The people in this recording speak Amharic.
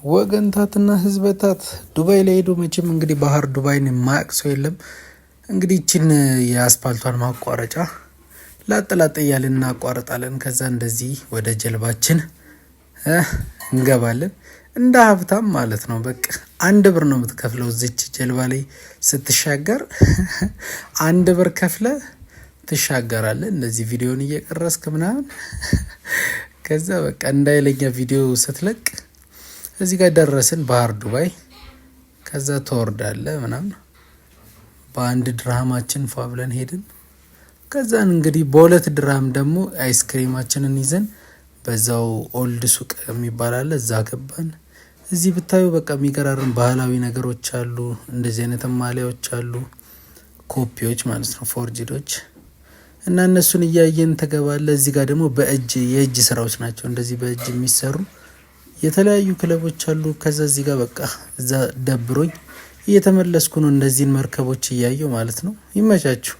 ወገንታትና ህዝበታት ዱባይ ላይ ሄዶ መቼም እንግዲህ ባህር ዱባይን የማያውቅ ሰው የለም። እንግዲህ ይችን የአስፓልቷን ማቋረጫ ላጥ ላጥ እያልን እናቋርጣለን። ከዛ እንደዚህ ወደ ጀልባችን እንገባለን። እንደ ሀብታም ማለት ነው። በቃ 1 ብር ነው የምትከፍለው እዚች ጀልባ ላይ ስትሻገር፣ 1 ብር ከፍለህ ትሻገራለህ። እንደዚህ ቪዲዮን እየቀረጽክ ምናምን፣ ከዛ በቃ እንዳይለኛ ቪዲዮ ስትለቅ እዚህ ጋር ደረስን ባህር ዱባይ። ከዛ ትወርዳለህ ምናምን፣ በ1 ድርሃማችን ፏ ብለን ሄድን። ከዛን እንግዲህ በ2 ድርሃም ደግሞ አይስክሪማችንን ይዘን በዛው Old ሱቅ የሚባል አለ፣ እዛ ገባን። እዚህ ብታዩ በቃ የሚገራርም ባህላዊ ነገሮች አሉ። እንደዚህ አይነት ማሊያዎች አሉ፣ ኮፒዎች ማለት ነው፣ forged ኦች፣ እና እነሱን እያየን ተገባለ። እዚህ ጋር ደግሞ በእጅ የእጅ ስራዎች ናቸው፣ እንደዚህ በእጅ የሚሰሩ የተለያዩ ክለቦች አሉ። ከዛ እዚህ ጋር በቃ እዛ ደብሮኝ እየተመለስኩ ነው፣ እነዚህን መርከቦች እያየው ማለት ነው። ይመቻችሁ።